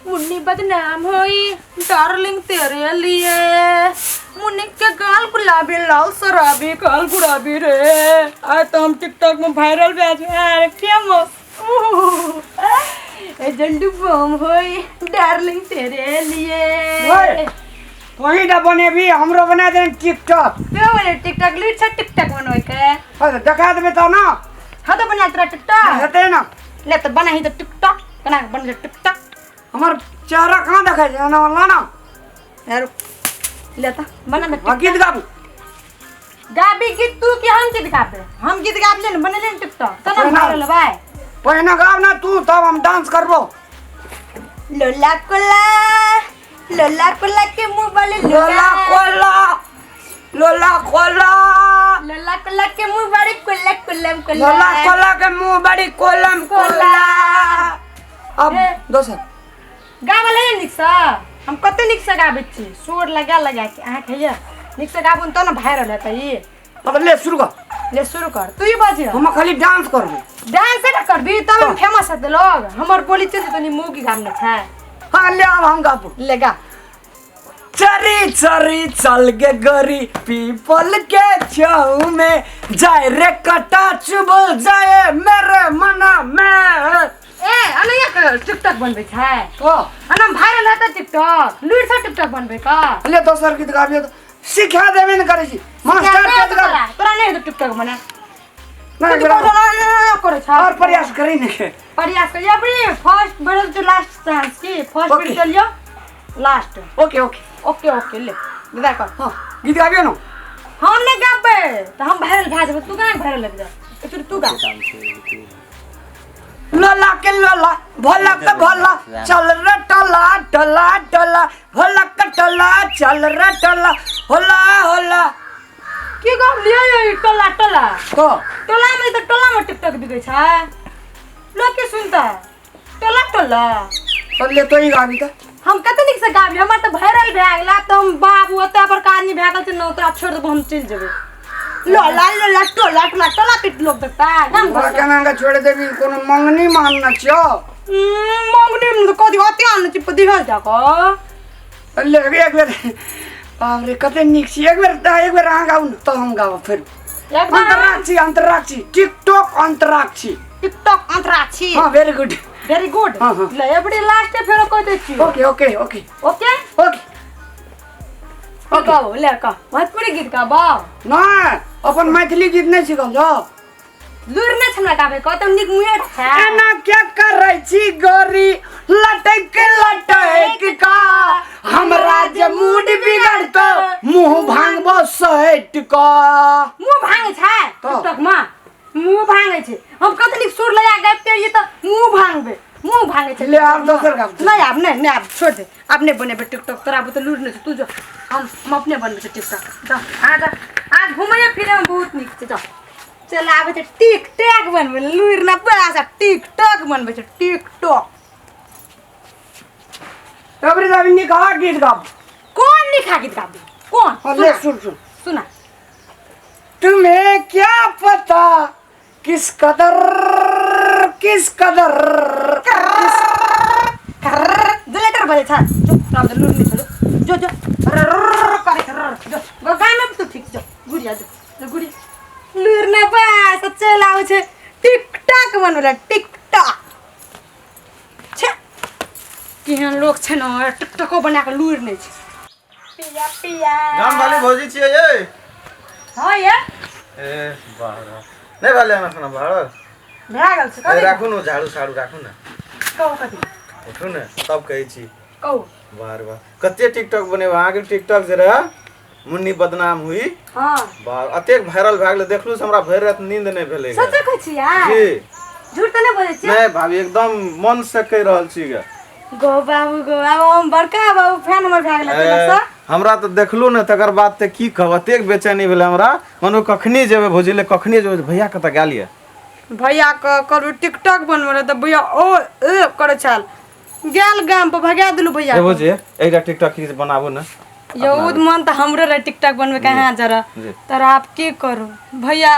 मुन्नी बदनाम होई डार्लिंग तेरे लिए। मुन्नी के गाल गुलाबी लाल शराबी गाल गुलाबी रे। आज तो हम टिकटॉक में वायरल भए जाए, फेमस। ए झंडू बम होई डार्लिंग तेरे लिए। ओए, तोही ना बनेबी, हमरो बना दे टिकटॉक। क्यों बने टिकटॉक? लीड छ टिकटॉक बनबै के। अरे देखा देबे त ना। हाँ तो बना तोरा टिकटॉक। हेतै ना। ले तो बना ही तो टिकटॉक बना के बन टिकटॉक। हमर चेहरा कहाँ देखै छै? एना वाला ना। यार ले तो बना दे। हाँ, गीत गाबू। गाबी गीत तू कि हम गीत गाबे? हम गीत गाबले ने बनेले ने टिकटॉक त ना। पहिना- वायरल भाई। पहिने गाब ना तू, तब हम डांस करबो। लोला कोला लोला कोला के मुंह वाले लोला कोला लोला कोला लोला कोला के मुंह बड़ी कोला कोलम कोला। लोला कोला के मुंह बड़ी कोलम कोला। अब ए। दोसर गावल है नीक सँ। हम कते नीक सँ गाबै छी, शोर लगा लगा के। अहाँ खैया नीक सँ गाबू तब ने वायरल हेतै ई। अब ले शुरू कर। ले शुरू कर, तू ही बजिह। हम खाली डांस करबो। डांस ना करबी तब हम फेमस हेतै लोग। हमर बोली चलि जेतै। मुँह की गामने छै। हाँ ले, अब हम गाबू। ले गा। चरी चरी चल गे गोरी पीपल के छाँव में, जाए रे कटा चुबल जाए मेरे मना में। ए अनैया के टिकटॉक बनबै छै। ओ अना वायरल हेतै टिकटॉक। लुरि छ टिकटॉक बनबै का। ले दोसर गीत गाबियो त सिखा देबे ने करै छी मास्टर के तोरा गाब। तोरा नहि हेतौ टिकटॉक बना। नहीं, करै छ और प्रयास करी ने के। प्रयास कर अबरी फर्स्ट बेर जो लास्ट चांस की फर्स्ट बेर Okay. चलियो last. Okay okay. Okay okay ले विदा कर। हाँ गीत गाबियो ना। हम नहि गाबै तऽ हम वायरल भए जेबै। तू केना वायरल लग जा? एकचुरी तू गा। लोला के लोला भोला के भोला चल रे टला टला टला भोला के टला चल रे टला होला होला। की गाब लियो यो ई टोला टोला? तो टोला में तऽ टोला में टिकटॉक बिकै छै, लोग की सुनता टोला टोला? तो ले तो ही गाबी त। हम कते नीक से गाबी, हमर तऽ वायरल भए गेला तऽ हम बाबू ओतऽ बड़का आदमी भए गेल छै न। तोरा छोड़ि देबो, हम चलि जेबै। लोला लोला टोला टोला टोला पिट लोग देखता गाम हमरा घर। केना के छोड़ देबी? कोनो मंगनी मानना छियो? मंगनी में तऽ कथी ओते आनने छी दिहल जा कऽ। ले एक बेर, बाप रे कते नीक छी। एक बेर त एक बेर अहाँ गाउ न तऽ हम गाबब फेर। एक बार। अंतराक्षी अंतराक्षी टिकटॉक अंतराक्षी। टिकटॉक अंतराक्षी। हाँ वेरी गुड। वेरी गुड। हाँ, हाँ। ले एबरी लास्ट फेरो कहि दै छी। Okay okay okay. Okay. Okay. की कहू? ले कह, भोजपुरी गीत गाबो। नहीं, अपन मैथिली गीत नहीं सीखल जाओ। लुरि नहि छै हमरा गाबै के, तऽ नीक मुँहे छै। एना क्या करै छी गोरी लटक लटक का, हमरा जे मूड बिगड़तो मुंह भांगबो सैट का। मुँह भाङै छै? तऽ। टिकटॉक में मुँह भाङै छै। हम कते नीक सुर लगा गाबिते रहियै तऽ मुँह भाङबै, मुँह भाङै छै। ले आब दोसर गाब। नहि आब नहि, नहि आब छोड़ि दे, आब नहि बनेबै टिकटॉक। तोरा बुते लुरि नहि छै, तू जो, हम अपने बनबै छियै टिकटॉक। जा आ जा आ, घुमैए फिरैमे बहुत नीक छै। जा चल आबै छै टिकटॉक बनबै लुरि न बड़ा सा टिकटॉक बनबै छै टिकटॉक। अबरी दाबी निकाला गीत गाब। कोन निखा गीत गाबी कोन? हाँ, ले सुना। सुन सुन। सुना। तुम्हें क्या पता किस कदर किस कदर। जेनेरेटर बजै छ जो राम दे लुरि नहि छौ जो जो रर करै छ रर जो गो गामे तू ठीक जो गुड़िया जो जो गुड़िया लुरि न बस चलि आबै छै टिकटॉक बनबै टिकटॉक छे। केहन लोक छै ने, टिकटॉको बना कऽ लुरि नहि छै। पिया पिया गाम वाली भौजी छियै ये? हँ ये। ए वाह वाह, नहि भेलै हमरा खाना भरल। भए गेल छै। ए, कथी? राखू ने झाड़ू साड़ू राखू ने। कहू कथी? उठू ने तब कहै छी। कहू। वाह रे वाह, कते टिकटॉक बनेबै अहाँके। टिकटॉक जे रहै मुन्नी बदनाम हुई। हँ। वाह, अतेक वायरल भए गेलै, देखलू से हमरा भरि राति नींद नहि भेलै। सच्चे कहै छी यार? जी। झूठ तऽ नहि बजै छियै? नहि भाभी, एकदम मन से कहि रहल छी गे। गो बाबू गो बाबू, हम बड़का बाबू फैन हमर भए गेलै। ए, तहियासँ। हमरा तऽ देखलू ने तकर बाद तऽ की कहब, अतेक बेचैनी भेलै हमरा, मनो कखनी जेबै भौजी ले, कखनी जेबै। भैया कतऽ गेल यऽ? भैया के कहलू टिकटॉक बनबै लए तऽ भैया ओ ए करै छल, गेल गाम पर, भगा देलू भैया ए के। भौजी, एकटा टिकटॉक की बनाबू ने। यौ मन तऽ हमरो रहे टिकटॉक बनबै के अहाँ जरा। जी। तर आब की करू, भैया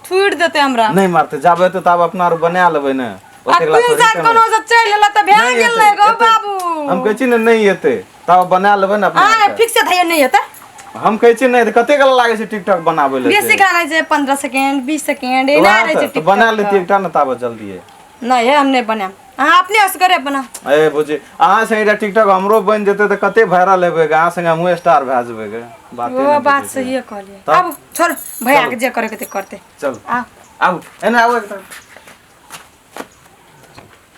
थूड़ि देतै हमरा। नहि मारतै, जाबे तऽ ताब अपना आर बना लेबै ने। आ ओतेक ला तीन थोड़ी साल समय। कोनो से चलि एलै तऽ भए नहि गेलै हेतै, गो एतै। बाबू। हम कहै छी ने नहि हेतै तब बना लेबै ने अपना आ आरके। फिक्स थैया नहि हेतै। हम कहै छी नहि तऽ कतेक लागै छै टिकटॉक बनाबै लए बेसी से? काल रहै छै 15 सेकेंड 20 सेकेंड एना वएह रहै तऽ, छै तऽ टिकटॉक। बना लेतियै एकटा ने ताबत जल्दिए। नहि हे, हम नहि बनायब, अहाँ अपने असगरे बना। ए भौजी अहाँ संगे एकटा टिकटॉक हमरो बनि जेतै तऽ कते वायरल हेबै गे, अहाँ संगे हमहूँ स्टार भए जेबै गे। बाते ओ नहि बात बुझै छियै। सहिए कहलियै। तब? आब छोड़ भैया के, जे करे के ते करते। चलू आ आबू एने आबू एकटा।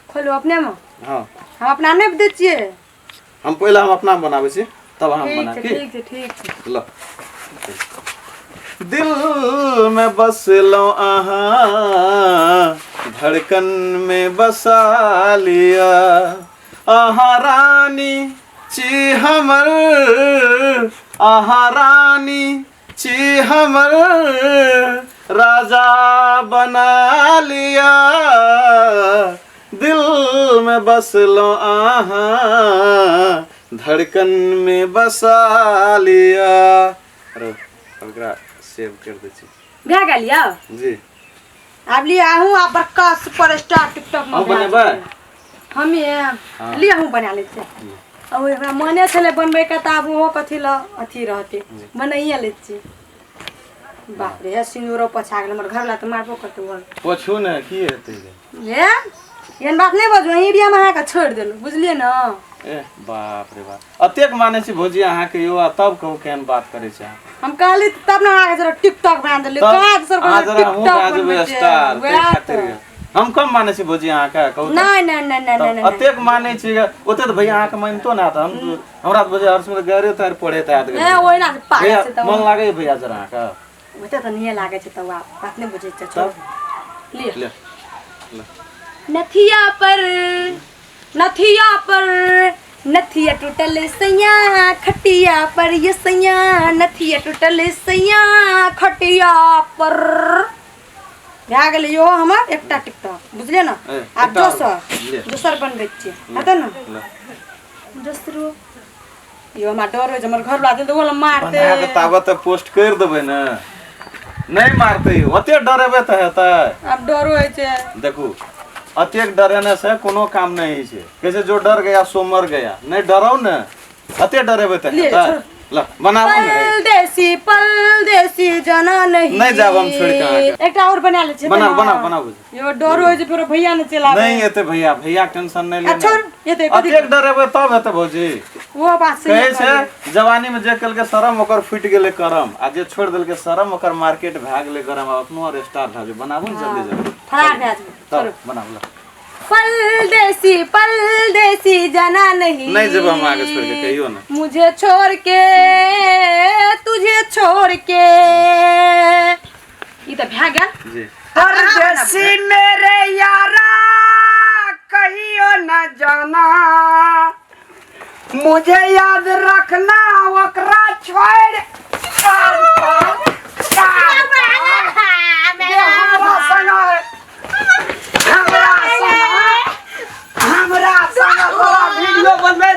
खोलू अपने में। हँ हम अपना नहि दै छियै। हम पहिले हम अपना बनाबै छी तब अहाँ ठीक बना छै की। ठीक छै ठीक छै। ल दिल में बसलौं अहाँ, धड़कन में बसा लिया। अहाँ रानी छी हमर, अहाँ रानी छी हमर, राजा बना लिया। दिल में बसलौं अहाँ, धड़कन में बसा लिया। अरे एकरा सेव कर दै छी। भए गेल यौ जी। आब लिअ अहूँ आब बड़का सुपर स्टार टिकटॉक में अहूँ भए बनेबै? जेबै। हमे लिअ अहूँ बना लै छियै। आ ओ हमरा मने छलै बनबैके तऽ आब ओहो कथी लए अथी रहतै, बनाइए लै छियै। बाप रे, हे सिन्दूरो पोछा गेल हमर, घरवला तऽ मारबो करतै घर। पोछू ने, की हेतै गे? हे एहन बात नहि बजू, अहीं एरियामे अहाँके छोड़ि देलहुँ, बुझलियै ने? ए बाप रे बाप, अतेक मानै छी भौजी अहाँके यौ, आ तब कहू केहन बात करै छै अहाँ। हम कहली तब ने अहाँके जरा टिकटॉक बना देलियै। तब कहाँ दोसर अहाँ कोनो जरा हमहूँ टिकटॉक भए जेबै बनबै छै? स्टार ताहि वएह खातिर तऽ। गे। हम कम मानै छी भौजी अहाँके कहू तऽ? नहि नहि नहि नहि नहि तब नहि अतेक मानै छी गे, ओते तऽ भैया अहाँके मानितो ने हैत। हम हमरा तऽ बुझै हर्ष में तऽ गैरे तार पढ़ैत हैत गे। नहि ओहिना पागल भैया छै तऽ मन लागैए भैया जरा अहाँके? ओते तऽ नहिए लागै छै तऽ आब बात नहि बुझै छै, छोड़ लिअ। ले ले। नथिया पर नथिया पर नथिया टूटल सैया खटिया पर, ये सैया नथिया टूटल सैया खटिया पर। भए गेलै इहो हमर एकटा टिकटॉक, बुझलियै ने? ए, आब एकटा आओर। दोसर ले। दोसर बनबै छियै, हेतै ने? ले। दोसरो यो हमरा डर होइ छै, हमर घरवला देल तऽ ओ मारतै। बना कऽ ताबत तऽ पोस्ट करि देबै ने, नहि मारतै। ओते डरेबै तऽ हेतै? आब डरो होइ छै। देखू अतेक डरेने से कोनो काम नहि होइ छै। कहै छै जो डर गया सो मर गया। नहि डरौ ने, अते डरेबै तऽ ले, हेतै? छोड़। ल बनाबू ने। परदेसी परदेसी जाना नहीं। नहि जायब हम छोड़ि कऽ अहाँके। एकटा और बना लै छियै। बनाउ बनाउ बनाउ। यो डर होइ छै, फेरो भैया ने चलि आबै। नहि एते भैया, भैया के टेंशन नहि आ लेना। छोड़ एते कथी अतेक डरेबै तब हेतै भौजी? वो बात सही कहै छै जवानी में जे केलकै शरम ओकर फूटि गेलै करम, आ जे छोड़ि देलकै शरम ओकर मार्केट भए गेलै गरम। आब अपनो आर स्टार भए जेबै। बनाबू ने जल्दी जल्दी। फरार भए जेबै। तब बनाबू ल। परदेसी परदेसी जाना नहीं। नहीं जेबै हम आगे छोड़ के कहियो ना। मुझे छोड़ के तुझे छोड़ के। ई तऽ भए गेल। जी। परदेसी मेरे यारा कहियो न जाना, मुझे याद रखना, ओकरा छोड़ हमरा संग हमरा संग हमरा संग तोरा वीडियो बनबै।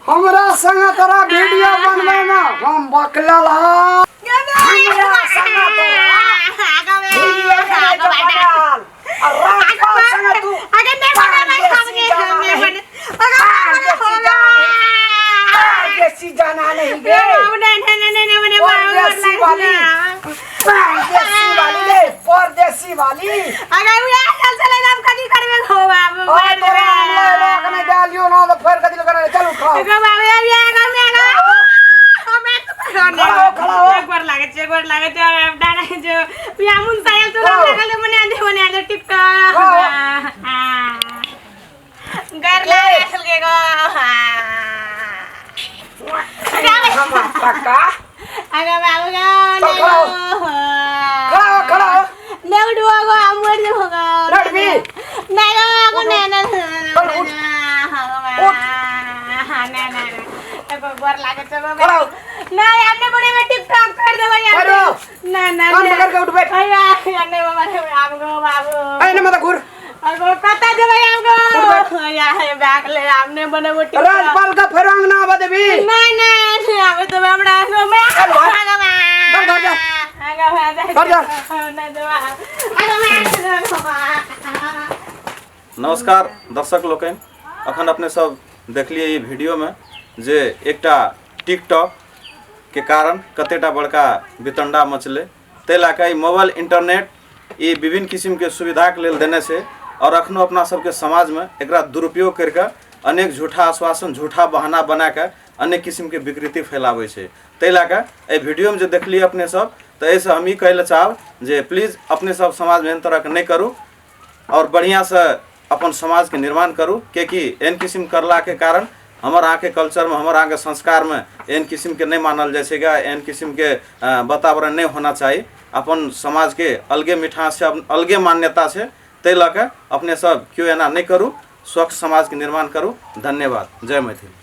हमरा संग तोरा वीडियो बनबै में हम बकलल हँ। हमरा संग तोरा वीडियो बनाय के बनाल आ राजपाल संग तू परदेसी जाना नहीं, परदेसी जाना नहीं, परदेसी जाना नहीं गे, परदेसी वाली, परदेसी वाली रे, परदेसी वाली। और तोरा हम लय रोक नहीं डालियो ना तो फेर कथी करे। चल उठाओ। खड़ा हो, खड़ा हो। એકવાર લાગે છે, એકવાર લાગે છે। મુન સાયલ તો ખડાઓ। લાગે મને આંધે મને આંધે ટિકટોક ખડાઓ। ગર લાગે છે ગો। हमर टका। આગા બાબુ ગો। चल खड़ा हो, खड़ा हो, खड़ा हो। ને ઉડવો ગો આમ ઉડ ગો। लड़बी? ના ગો ના ના। चल उठ। उठ। ના ના ના गोर लागे છે। खड़ा हो। ના यार ने बड़े में टिकटॉक कर देबो यार। खड़ा हो। ना ना। कान पकड़ के उठ बैठ। अरे यार ने बाबा आब गो बाबू। ऐ ने मत घूर। अगो कतऽ जेबै आब गो या हे बैग ले आब नहि बनेबो टिकटॉक। राजपाल के फेर अंगना आबऽ देबी? नहीं नहीं नहीं आबे देबै हमरा। मैं चल भाई। चल घर जा। घर जा। नहीं देबै। नमस्कार दर्शक लोकनि, अखन अपने सब देखलिए ई वीडियो में जे एकटा टिकटॉक के कारण कतेटा बड़का वितंडा मचलै। ताहि लए कऽ ई मोबाइल इंटरनेट ई विभिन्न किसिमके सुविधाके लेल देने छै और अखनो अपना सबके समाजमे एकरा दुरुपयोग करिके अनेक झूठा आश्वासन, झूठा बहाना बनाके अनेक किसिमके विकृति फैलाबै छै। ताहि लए कऽ एहि वीडियोमे जे देखलिए अपने सब, तऽ एहिसँ हम ई कहै लए चाहब जे प्लीज अपने सब समाजमे एहन तरहके नहि करू और बढ़िआँसँ अपन समाजके निर्माण करू, कियाकि एहन किसिम करलाके कारण हमर अहाँके कल्चरमे, हमर अहाँके संस्कारमे एहन किसिमके नहि मानल जाइ छै गा। एहन किसिमके वातावरण नहि होना चाही। अपन समाजके अलगे मिठास छै, अलगे मान्यता छै। ताहि लऽ कऽ अपने सब केओ एना नहि करू, स्वच्छ समाजके निर्माण करू। धन्यवाद। जय मैथिल।